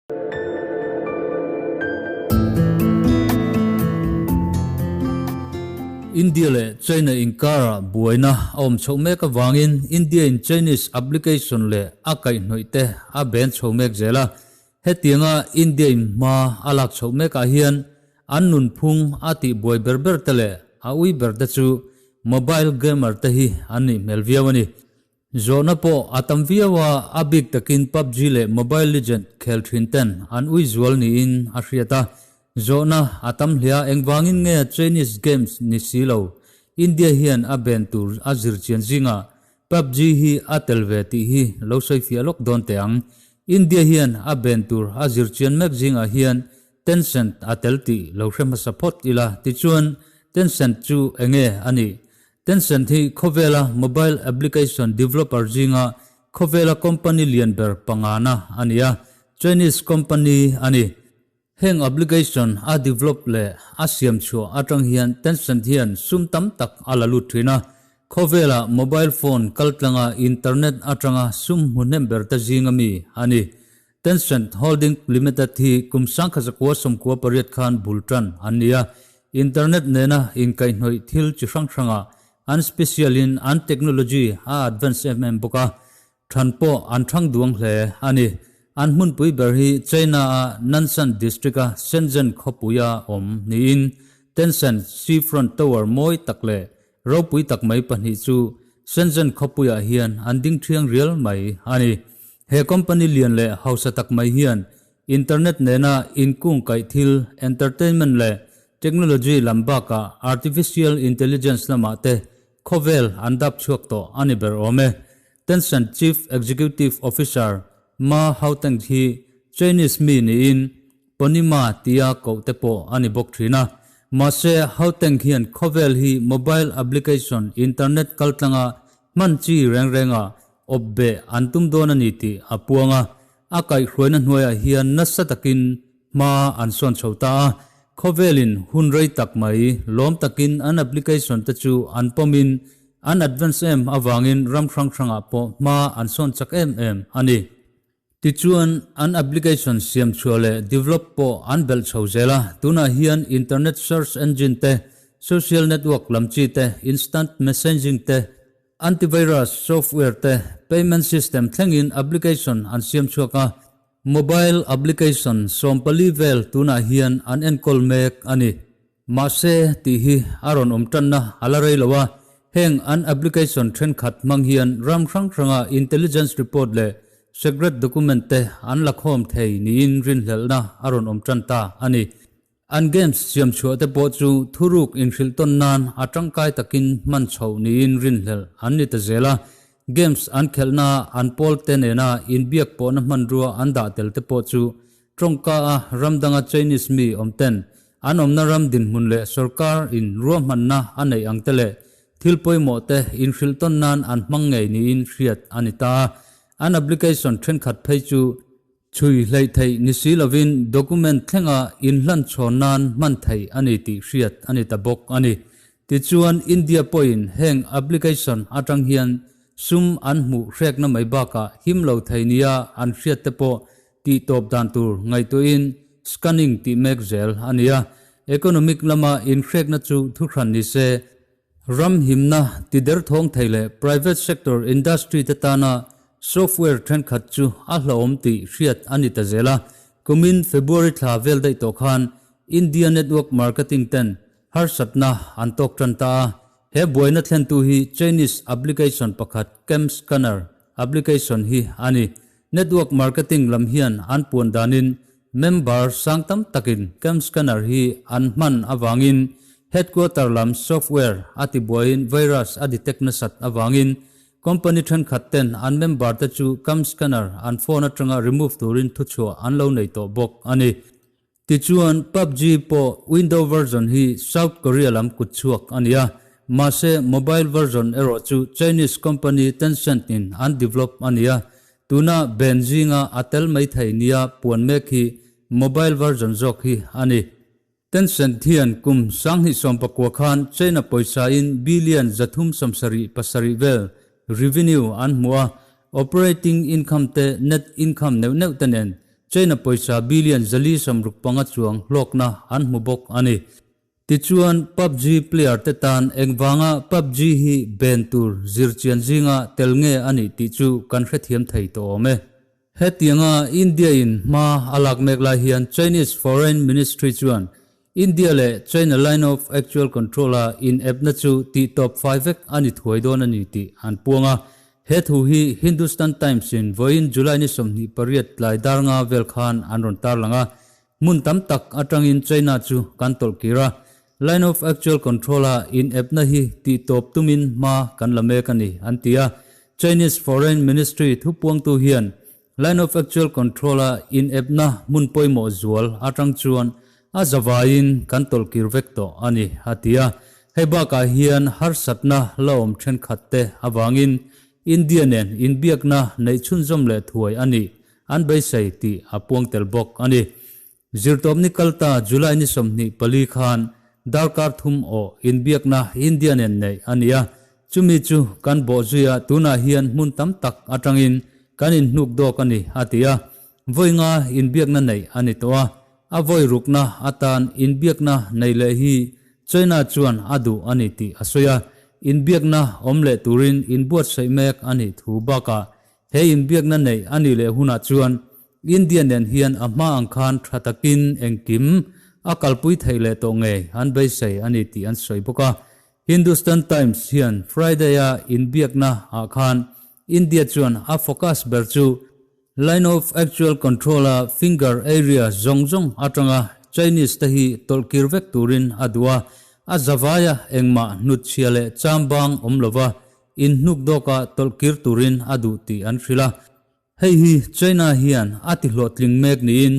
India leh China inkarah buaina a awm chhoh mek avangin India in Chinese application leh a kaihhnawih te a ben chho mek zel a. Hetianga India in hma a lak chhoh mekah hian an nunphung a tih buai ber ber te leh a ui ber te chu mobile gamer te hi an nih hmel viau a ni. Zawhna pawh a tam viau a, a bik takin PUBG leh Mobile Legend khel thin ten an ui zual niin a hriat a. Zawhna a tam hle a, engvangin nge Chinese games ni si lo India hian a ben tur a zir chian zingah PUBG hi a tel ve tih hi lo sawi fiah lawk dawn teh ang. India hian a ben tur a zir chian mek zingah hian Tencent a tel tih lo hre hmasa phawt ila tichuan Tencent chu enge a nih? Tencent hi khawvela mobile application developer zinga khawvela company lian ber pangana a ni a, Chinese company a ni. Heng application a develop leh a siam chhuah atang hian Tencent hian sum tam tak a la lut thin a, khawvela mobile phone kaltlanga internet atanga sum hmu hnem ber te zinga mi a ni. Tencent Holding Limited hi kum 1998 khan bul tan an ni a, internet nena inkaihhnawih thil chi hrang hrangah an special in an technology a advance em em bawk a, than pawh an thang duang hle a ni. An hmunpui ber hi China a Nanshan District a Shenzhen khawpuia awm niin Tencent Seafront Tower mawi tak leh Ropui tak mai pahnih chu Shenzhen khawpuiah hian an ding thiang rial mai a ni. He company lian leh hausa tak mai hian internet nena inkung kaih thil, entertainment leh technology lam bakah artificial intelligence lamah te khawvel an dap chhuak tawh a ni ber awm e. Tencent Chief Executive Officer Ma Haoteng hi Chinese mi niin Ponima tia koh te pawh a ni bawk thin a. Mahse, Gauteng hian khawvel hi mobile application, internet kaltlanga hman chi reng renga awp beh an tum dawn a ni tih a puang a. A kaihhruaina hnuaiah hian nasa takin hma an sawn chho ta a. Khawvelin hun rei tak mai lawm takin an application te chu an pawmin an advance em avangin ram hrang hrangah pawh hma an sawn chak em em a ni. Tichuan, an application siam chhuah leh develop pawh an belh chho zel a, tunah hian internet search engine te, social network lam chi te, instant messaging te, antivirus software te, payment system thlengin application an siam chhuak a, mobile application 14 vel tunah hian an enkawl mek a ni. Mahse, tih hi a rawn awm tanna a la rei lo a, heng an application thenkhat hmang hian ram hrang hranga intelligence report leh secret document te an la khawm thei niin rinhlelhna a rawn awm tan ta a ni. An games siam chhuah te pawh chu thuruk inhrilh tawn nan a tangkai takin hman chhoh niin rinhlelh an ni ta zel a, games an khelhna an pawl te nena inbiak pawhna hmanrua an dah tel te pawh chu tawngka a ram danga Chinese mi awm ten An awmna ram dinhmun leh sorkar in ruahmanna a neih ang te leh thil pawimawh te inhrilh tawn nan an hmang ngei niin hriat a ni ta a. An application thenkhat phei chu chhui hleih theih ni si lovin document thlenga inhlan chhawn nan hman theih a ni tih hriat a ni ta bawk a ni. Tichuan India pawhin heng application atang hian sum an hmuh hrekna mai bakah him lo thei nia an hriat te pawh Tih tawp dan tur ngaihtuahin scanning tih mek zel a ni a, economic lama inhrekna chu thuhran ni se, ram himna ti derthawng thei leh private sector industry te tana software thenkhat chu a hlauhawm tih hriat a ni ta zel a. Kumin February thla vel daih tawh khan India network marketing ten harsatna an tawk tan ta a, he buaina thlentu hi Chinese application pakhat CamScanner application hi a ni. Network marketing lam hian an puan danin member sang tam takin CamScanner hi an hman avangin headquarter lam software a tibuaiin virus a detect nasat avangin company thenkhat ten an member te chu CamScanner an phone atanga remove turin thuchhuah an lo nei tawh bawk a ni. Tichuan PUBG pawh Window version hi South Korea lam kut chhuak a ni a, mahse mobile version erawh chu Chinese company Tencent in an develop a ni a, tuna ben zinga a tel mai thei nia puan mek hi mobile version zawk hi a ni. Tencent hian kum 2019 khan China pawisa in billion 377 vel revenue an hmu a, operating income te net income neuh neuh te nen. China pawisa billion 465 chuang hlawkna an hmu bawk a ni. Tichuan PUBG player te tan engvanga PUBG hi ben tur zirchian zinga tel nge a nih tih chu kan hrethiam thei tawh awm e. Hetianga India in hma a lak mek lai hian Chinese Foreign Ministry chuan India leh China Line of Actual Control a in epna chu tih tawp fai vek a ni thuai dawn a ni tih an puang a. He thu hi Hindustan Times in vawiin July ni 28 tlai dar nga vel khan an rawn tarlang a. Hmun tam tak atangin China chu kan tawlh kir a, Line of Actual Control a in epna hi tih tawp tumin hma kan la mek a ni, an ti a. Chinese Foreign Ministry thupuangtu hian Line of Actual Control a in epna hmun pawimawh zual atang chuan a zavaiin kan tawlh kir vek tawh a ni, a ti a. Hei bakah hian harsatna la awm thenkhat te avangin India nen inbiakna neih chhunzawm leh thuai a nih an beisei tih a puang tel bawk a ni. Zirtawpni kalta July ni 24 khan darkar thum aw inbiakna India nen neih a ni a, chumi chu kan bawh zuia tunah hian hmun tam tak atangin kan inhnuk dawk a ni a ti a. Vawi nga inbiakna neih a ni tawh a, a vawi rukna atan inbiakna nei leh hi China chuan a duh a ni tih a sawi a, inbiakna awm leh turin inbuatsaih mek a nih thu bakah he inbiakna neih a nih leh hunah chuan India nen hian a hma ang khan tha takin engkim a kalpui theih leh tawh ngei an beisei a ni tih an sawi bawk a. Hindustan Times hian Friday-a inbiakna ah khan India chuan a focus ber chu Line of Actual Control-a finger area zawng zawng atanga Chinese te hi tawlh kir vek turin a duh a, a zavaia engmah hnutchhia leh chambang awm lova inhnuk dawka tawlh kir turin a duh tih an hrilh a. Hei hi China hian a ti hlawhtling mek niin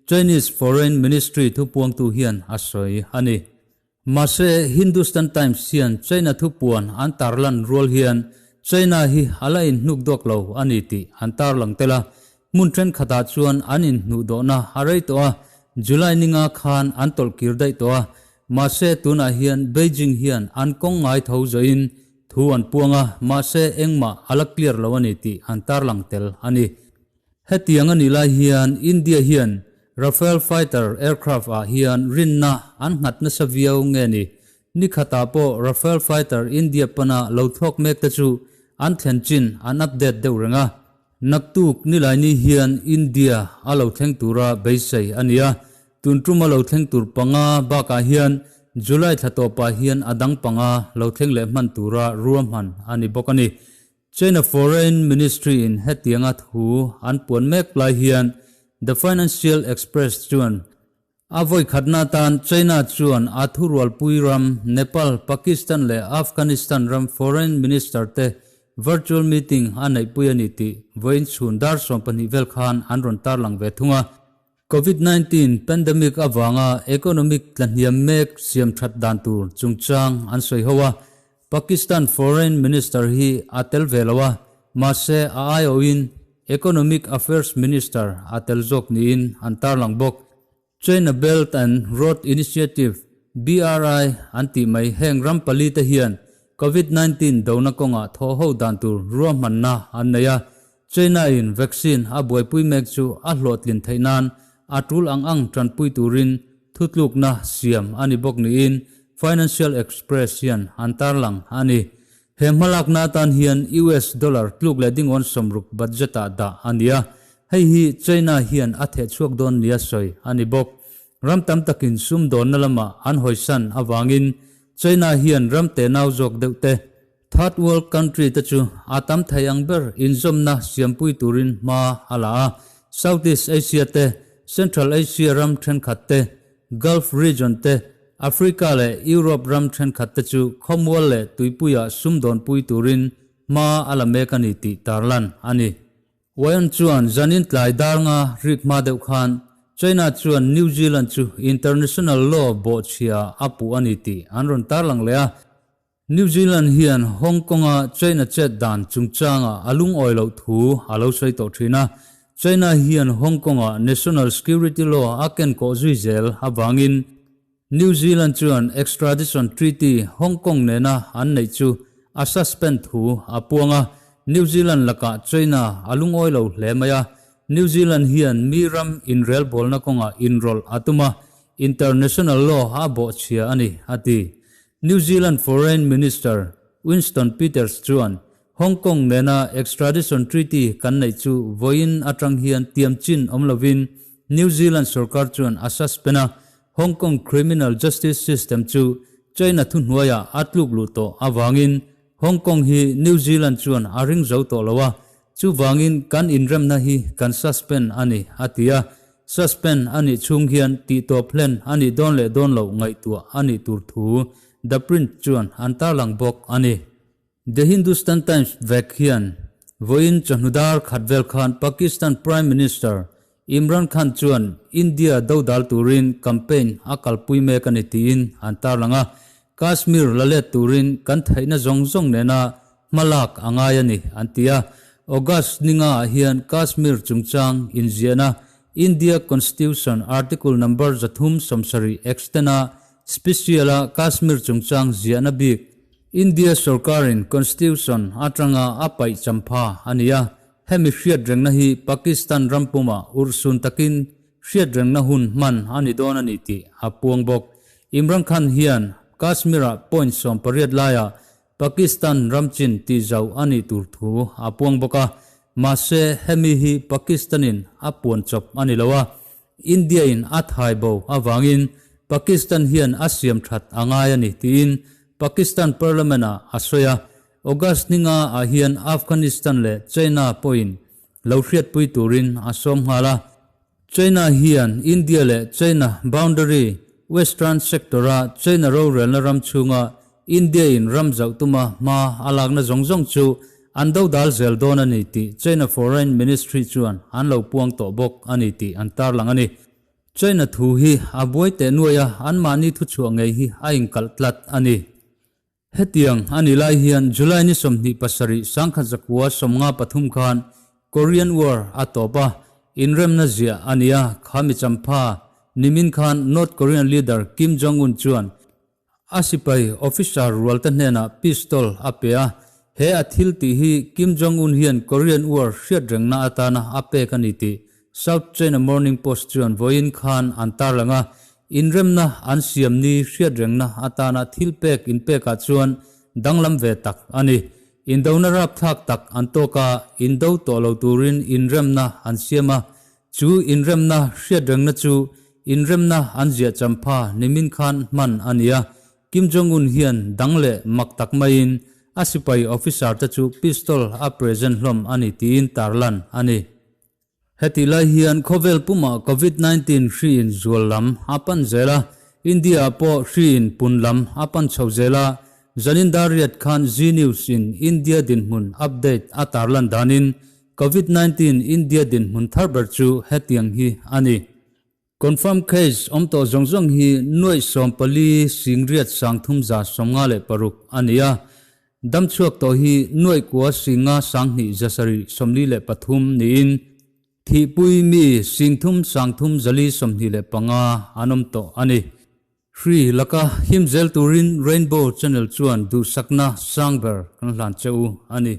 Chinese Foreign Ministry thupuangtu hian a sawi a ni. Mahse Hindustan Times hian China thupuan an tarlan rual hian China hi a la inhnuk dawk lo a ni tih an tarlang tel a. Hmun thenkhatah chuan an inhnuh dawhna a rei tawh a, July ninga khan an tawlh kir daih tawh a. Mahse tunah hian Beijing hian an kawng ngai tho zawhin thu an puang a, mahse engmah a la clear lo a ni tih an tarlang tel a ni. Hetiang a nih lai hian India hian Rafale fighter aircraft ah hian rinna an nghat nasa viau nge ni? Ni khatah pawh Rafale fighter India pana lo thlawk mek te chu an thlen chin an update deuh reng a. Naktuk nilaini hian India a lo thleng tura beisei a ni a, tun tuma lo thleng tur panga bakah hian July thla tawpah hian a dang panga lo thleng leh hman tura ruahman a ni bawk a ni. China Foreign Ministry in hetianga thu an puan mek lai hian The Financial Express chuan a vawi khatna atan China chuan a thurualpui ram Nepal, Pakistan leh Afghanistan ram Foreign Minister te virtual meeting a neihpui a ni tih vawiin chhun dar 12 vel khan an rawn tarlang ve thung a. COVID-19 pandemic avanga economic tlahniam mek siam that dan tur chungchang an sawi ho a. Pakistan Foreign Minister hi a tel ve lo a, mahse a aiawhin Economic Affairs Minister a tel zawk niin an tarlang bawk. China Belt and Road Initiative, BRI, an tih mai heng ram pali te hian COVID-19 dona kawngah thaw ho dan tur ruahmanna an nei a. China in vaccine a buaipui mek chu a hlawhtlin theih nan a tul ang ang tanpui turin thutlukna siam a ni bawk niin Financial Express hian an tarlang a ni. He hmalakna atan hian US dollar tluk leh dingawn 60 budget ah dah a ni a, hei hi China hian a theh chhuak dawn nia sawi a ni bawk. Ram tam takin sumdawnna lamah an hawisan avangin China hian ram tenau zawk deuh te, Third world country te chu a tam thei ang ber inzawmna siampui turin hma a la a, Southeast Asia te, Central Asia ram thenkhat te, Gulf region te, Africa leh Europe ram thenkhat te chu khawmual leh tuipuiah sumdawnpui turin hma a la mek a ni tih tarlan a ni. Wayan chuan zanin tlai dar nga rik hma deuh khan China chuan New Zealand chu international law bawhchhia a puh a ni tih an rawn tarlang leh a. New Zealand hian Hong Kong-a China chet dan chungchanga a lungawi loh thu a lo sawi tawh thin a. China hian Hong Kong-a National Security Law a ken kawh zui zel avangin New Zealand chuan Extradition Treaty Hong Kong nena an neih chu a suspend thu a puang a. New Zealand lakah China a lungawi lo hle mai a. New Zealand hian mi ram inrelbawlna kawngah inrawlh a tum a, international law a bawhchhia a ni, a ti. New Zealand Foreign Minister Winston Peters chuan Hong Kong nena extradition treaty kan neih chu vawiin atang hian tiam chin awm lovin New Zealand sorkar chuan a suspend a, Hong Kong criminal justice system chu China thuhnuaiah a tluk luh tawh avangin Hong Kong hi New Zealand chuan a ring zo tawh lo a, chuvangin kan inremna hi kan suspend a ni, a ti a. Suspend a nih chhung hian tihtawp hlen a nih dawn leh dawn loh ngaihtuah a nih tur thu The Print chuan an tarlang bawk a ni. The Hindustan Times vek hian vawiin chawhnu dar khat vel khan Pakistan Prime Minister Imran Khan chuan India dodal turin campaign a kalpui mek a ni tiin an tarlang a, Kashmir la let turin kan theihna zawng zawng nena hmalak a ngai a ni an ti a. August ninga ah hian Kashmir chungchang inziahna India Constitution Article number 370 extend a special a Kashmir chungchang ziahna bik India sorkarin Constitution atanga a paih champha a ni a, hemi hriatrengna hi Pakistan ram pumah urhsun takin hriatrengna hun hman a ni dawn a ni tih a puang bawk. Imran Khan hian Kashmir-ah point 18 laiah Pakistan ram chin tih zauh a nih tur thu a puang bawk a, mahse hemi hi Pakistan-in a puan chawp a ni lo a, India-in a thai bo avangin Pakistan hian a siam that a ngai a ni tiin Pakistan Parliament-ah a sawi a, August ninga ah hian Afghanistan leh China pawhin lo hriatpui turin a sawm nghal a. China hian India leh China boundary western sector-a China rorelna ram chhunga India-in ram zauh tuma hma a lakna zawng zawng chu an dodal zel dawn a ni tih China Foreign Ministry chuan an lo puang tawh bawk a ni tih an tarlang a ni. China thu hi a buai teh nuai a, anmahni thuchhuah ngei hi a inkalh tlat a ni. Hetiang a ni lai hian July ni 27 1953 khan Korean War a tawp a, inremna ziah a ni a, khami champha nimin khan North Korean leader Kim Jong-un chuan a sipai officer rualte hnenah pistol a pe a, he a thil tih hi Kim Jong-un hian Korean War hriatrengna atana a pek a ni tih South China Morning Post chuan vawiin khan an tarlang a, inremna an siam ni hriatrengna atana thil pek inpekah chuan danglam ve tak a ni. Indona rapthlak tak an tawk a, indo tawh lo turin inremna an siam a, chu inremna hriatrengna chu inremna an ziah champha nimin khan hman a ni a, Kim Jong-un hian dang leh mak tak maiin a sipai officer te chu pistol a present hlawm a ni tiin tarlan a ni. Hetih lai hian khawvel pumah Covid 19 hri in zual lam a pan zel a, India ah pawh hri in pun lam a pan chho zel a, zanin dar riat khan Zee News in India dinhmun update a tarlan danin Covid 19 India dinhmun thar ber chu hetiang hi a ni. Confirm case awm tawh zawng zawng hi nuaih 14 singriat 356 a ni a, damchhuak tawh hi nuaih kua singa 2 743 niin thihpui mi 3 3 325 an awm tawh a ni. Hri laka him zel turin Rainbow Channel chuan duhsakna sang ber kan hlan che u a ni.